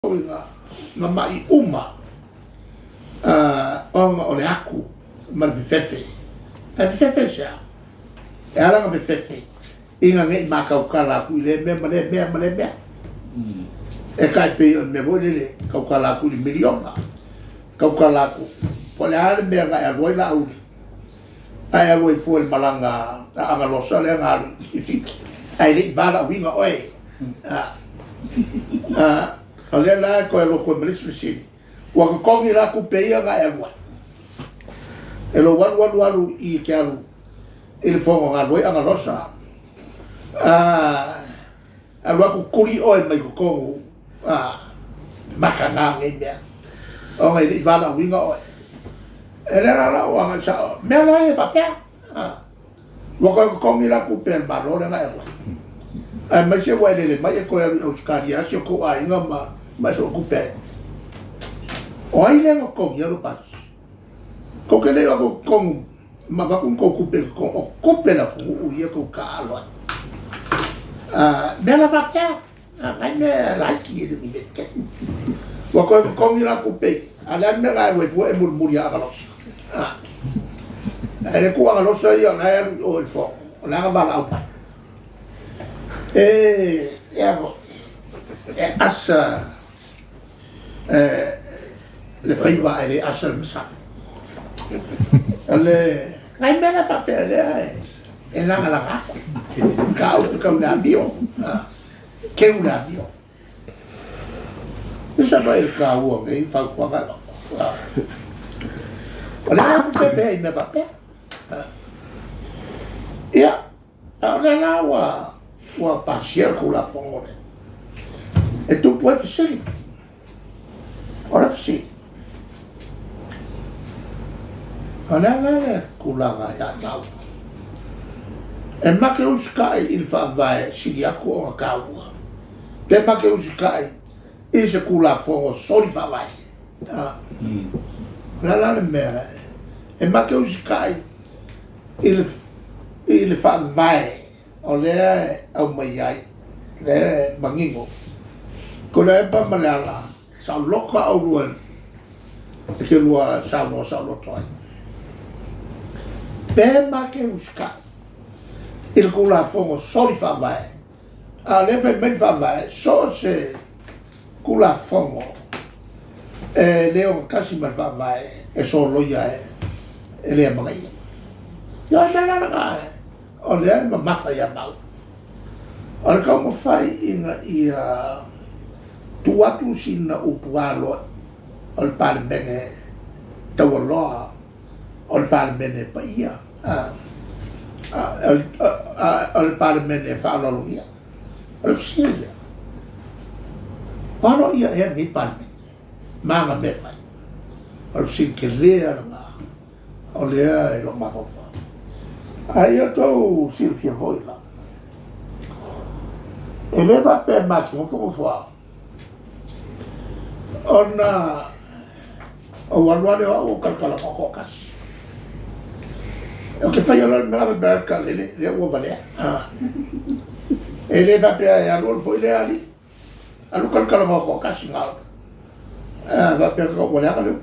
Uiga ma maʻi uma ona o le aku ma le fefefe. Ae fefefe i se a? E ala ona fefefe ina ne i matautala atu i lea mea ma lea mea ma lea mea. E tai pei o le mea foi lele, tautala atu i le miliona, tautala atu po o le a le mea na e alu ai Laauli, ae alu ai fua i le malaga a Agalosa lea na alu i Fiti, ae le i valaauina oe. O lea la e toe alu atu ai ma le isi fesili, ua totogi la tupe ia na e alu ai? E lou alu alu alu i te alu i le fono na alu ai Agalosa, alu atu tuli oe mai totonu, mataga nei mea, ona e le i valaauina oe. E le la lau agai sao, mea la ia e faapea. Ua toe totogi la tupe a le Malo lea na e alu ai. Aemaise ua e lele mai e toe alu i Ausetalia si o tou aiga ma e sue tupe ai. O ai lea na totogia lou pasese? Tou te le i o atu i totonu ma avatu ni tou tupe i totonu, o tupe a le atunuu ia tou taaalo ai. Mea la faapea. Nai mea laiti e le o ni mea tetele. Ua toe totogi la tupe ia, a o le a le mea na e alu ai fua e mulimuli ia Agalosa? Ae le tuu Agalosa ia o la e alu i o i le fono, o la e na valaau mai. E, e a foi, e asa le faiva ae le asa le masalo. O le, nai mea la faapea lea e lagalaga atu. Mataupu tau le amio, keu le amio. Isa mai le taua o nei fautuaga e avatu. O le a fefefea i mea faapea. Ia, a o lea la ua pasia le Tulafono lea, e tupu ai fesili. O le fesili, o le a la le tulaga ia i maua? E ma te usitai i le Faavae sili atu ona taua, pe ma te usitai i se Tulafono soli Faavae? O le a la le mea e ma te usitai i le Faavae o lea e aumai ai, lea e manino, Tuilaepa ma Leala, saoloto lava oulua e te lua saunoa saoloto ai. Pe ma te usitai i le Tulafono soli Faavae, a o lea e fai mai le Faavae, so o se Tulafono e le ogatasi ma le Faavae e soloia e le amanaia. Ia o le mea la lena o lea e mamafa ia maua. O le taumafai ina ia tuu atu sina upu aloaia o le Palemene taualoa, o le Palemene paia, o le Palemene faaaloalogia. O le fesili lea, o aloaia ea lenei Palemene ma ana mea e fai? O le fesili tele lava lena. O lea e lou mafaufau. A ia outou silafia foi la, e le faapea e ma te nofonofo au, ona ou alu lava lea o au ou talatalanoa toatasi. Ou te faia loa le mea la faapea atu lele, lea ua valea. E le faapea e alu alu foi lea alii. Alu talatalanoa toatasi na ona. Faapea ua leaga le upu.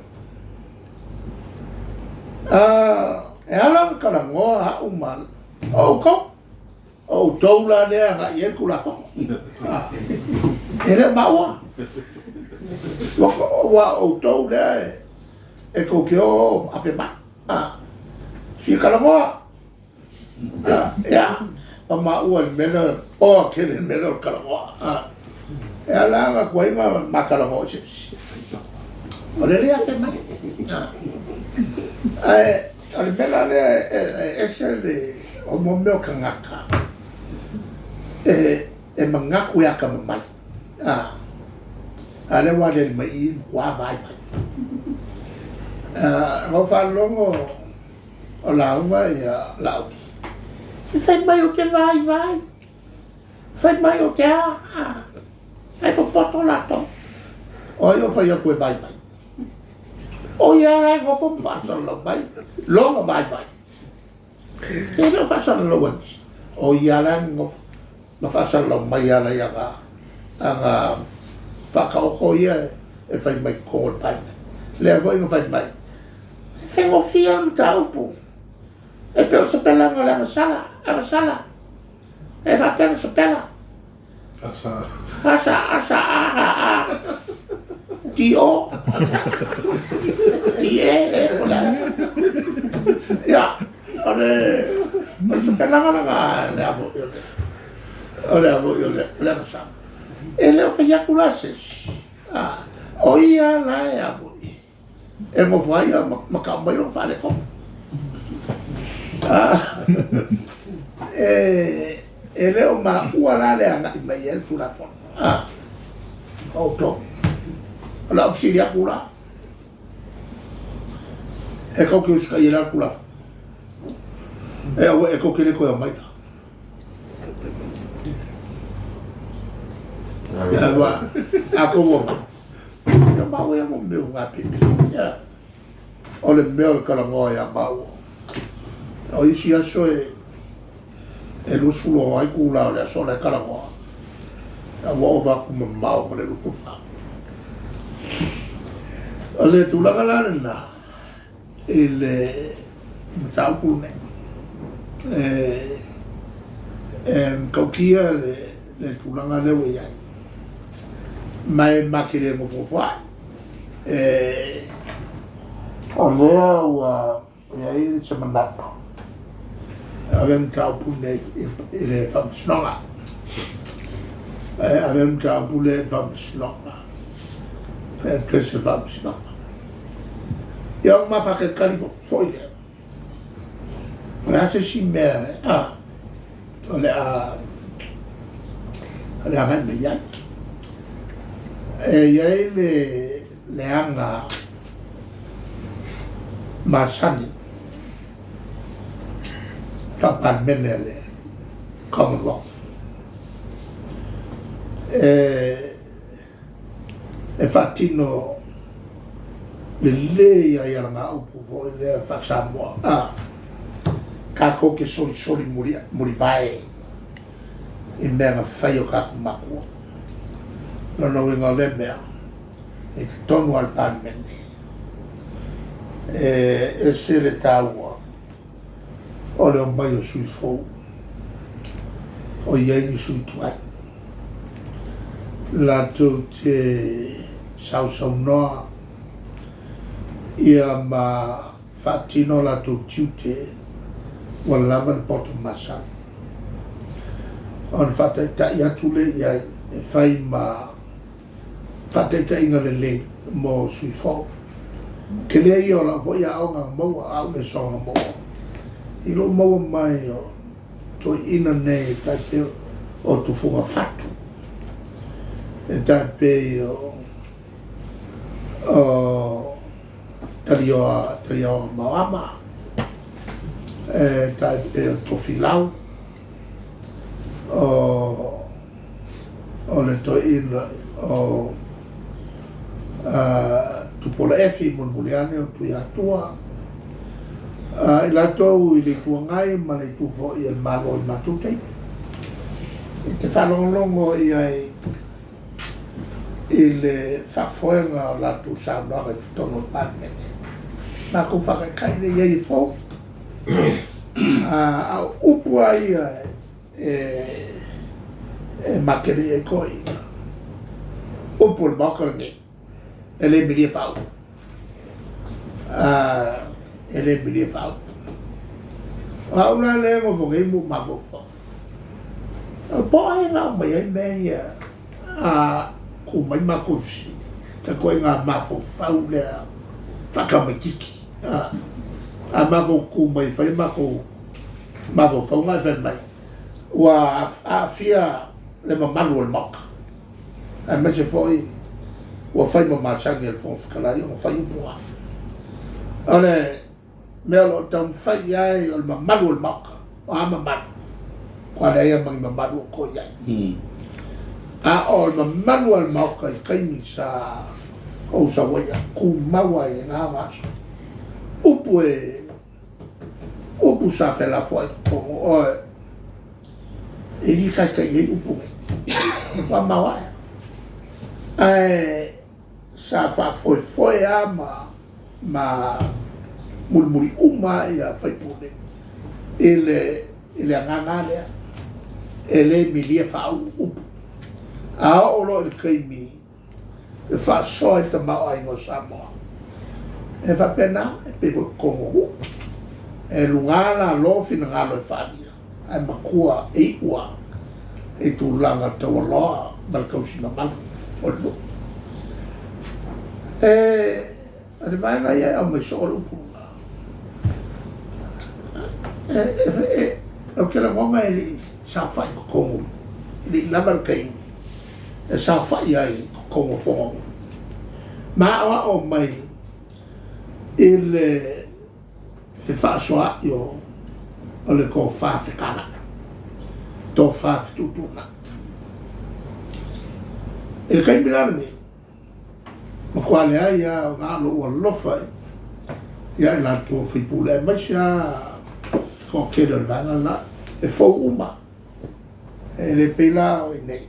E ala ona talanoa au ma o outou, o outou la lea e agai i ai le Tulafono. E le o maua. Aua o outou lea e tou te o afe mai. Fia talanoa. Ia, o maua i le mea lea, oa tele i le mea lea o le talanoa. E ala ona tuai ona ma talanoa i se isi. O le le afe mai. Ae o le mea la lea e ese le, o mo mea o tagata e manatu e atamamai. A lea ua aliali mai i i, matua vaivai. Na ou faalogo o lauga ia Laauli. E fai mai ou te vaivai, fai mai ou te a, ae popoto latou. O ai o fai atu e vaivai? O ia la e nofo ma faasalalau mai lona vaivai. E le o faasalalau e nisi. O ia la e nofo ma faasalalau mai ala i ana faataoto ia e fai mai totonu o le Palemene. Lea foi na fai mai, e faigofie le mataupu, e pei o le sapelaga o le agasala, agasala, e faapea ona sapela. Asa. Asa, asa, a, a, a. T O. T E, E, o le a. Ia, o le, o le sapelaga lena le a foi o le, o le a foi o le, o le agasala. E le o fai atu la se isi, a, o ia la e a foi. E nofo ai ma tau mai lona faaletonu. E le o maua la le agai mai ai le Tulafono a outou. O lau fesili atu la, e tou te usitaia la le Tulafono? E aua e tou te le toe omai la. Aua a tou omai, Ia maua ia mo mea o ngā pipi. Ia. O le mea o le talanoa ia maua. O isi aso e e 26 itula o le aso la e talanoa. A ua ova atu mamao ma le 24. O le tulaga la lena i le mataupu lenei. E e matautia le le tulaga lea ua i ai. Ma e ma te le nofonofo ai. E, o lea ua i ai se manatu, e ave le mataupu lenei i le Faamasinoga. E ave le mataupu lea i le Faamasinoga, e address i le Faamasinoga. Ia ona ma faatalitali foi lea. O le a se isi mea a o le a o le agai mai ai. E i ai le leaga masani faa-Palemene a le Commonwealth e e faatino lelei ai alagaupu foi lea faa-Samoa, a tatou te solisoli mulivae i mea na fai e o tatou matua. Lona uiga o lea mea, i totonu lava o le Palemene, e ese le taua o le omai o sui fou, o i ai ni sui tuai, latou te sausaunoa ia ma faatino latou tiute ua lava le poto masani. Ona faataitai atu lea i ai e fai ma faataitaiga lelei mo sui fou. Tele ia o lau foi aoga na maua, au lesona na maua i lou maua mai o toeaiina nei e tai pei o Tufuga Fatu, e tai pei o Talioa, Talioa Maoama, e tai pei o Tofilau, o o le toeaina o Tupuola Efi, mulimuli ane o Tuiatua, i latou i le Itu Agai ma le itu foi a le Malo i le matou taimi. E te faalogologo i ai i le faafoega o latou saunoaga i totonu o le Palemene, matou faataitai lea i ai e fou. A o upu lava ia e makele i ai toeaiina, upu o le Maota lenei, e le milia faauu. E le milia faauu. O au la lea e nofo nei ma ou mafaufau, po o ai na aumai ai mea ia a tu mai matou i fesili, ta ituaiga mafaufau lea faatamaititi. A matou tu mai e fai a matou mafaufauga ae fai mai ua aafia le mamalu o le Maota, aemaise foi ua fai ma masani e le Fofoga Fetalai ona fai upu na. O le mea o lo o taumafai i ai o le mamalu o le Maota, o a mamalu? Matua leai lava ma ni mamalu o toe i ai. A o le mamalu o le Maota i taimi sa ou sau ai, tumau ai i na aso. Upu e upu sa felafoai i totonu oe, e le taitai ai upu nei. Ua maoae. Ae sa faafoefoe lava ma ma mulimuli uma lava sui usufono i le i le agaga lea, e le milia faauu upu. A oo loa i le taimi e faasoa ai le tamaoaiga o Samoa, e faapena, e pei foi o totonu o nuu, e luga lalo finagalo e faaalia, ae matua e iu lava i tulaga taualoa ma le tausi mamalu o le nuu. O le vaega ia e aumai soo le upu lena, ou te lagona e le i saofai i totonu, e le i lava le taimi e saofai ai i totonu o fono a nuu ma aoao mai i le fefaasoaai o le tofa fetalai, tofa fetuutuunai. I le taimi la lenei, matua leai lava na o lou alofa ia i latou o sui usufono aemaise lava le toatele o le vaega le la, e fou uma. E le pei la o i inei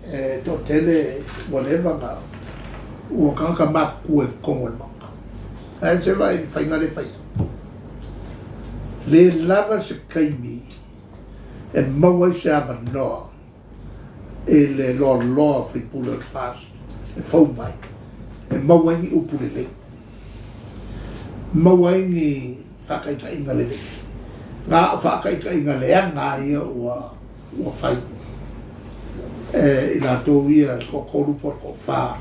e toatele ua leva ona ua tagata matutua i totonu o le Maota. Ae se i vaai i le faiga lea e fai ai. Le lava se taimi e maua ai se avanoa i le loaloa o sui usufono o le FAST e fou mai e maua ai ni upu lelei, maua ai ni faataitaiga lelei. Na o faataitaiga leaga lava ia ua ua fai e i latou ia e toatolu po o le toafa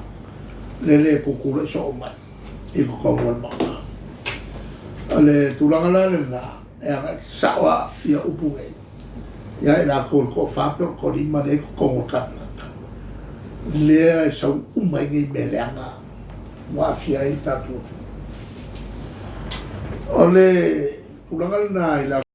lele e tutulai soo mai i totonu o le Maota. O le tulaga la lena e agai sao lava ia upu nei ia i latou e toafa po o le toalima lea e i totonu o le Kapeneta, lea e sau uma ai nei mea leaga ua aafia ai le tatou atunuu. O le tulaga lena i la.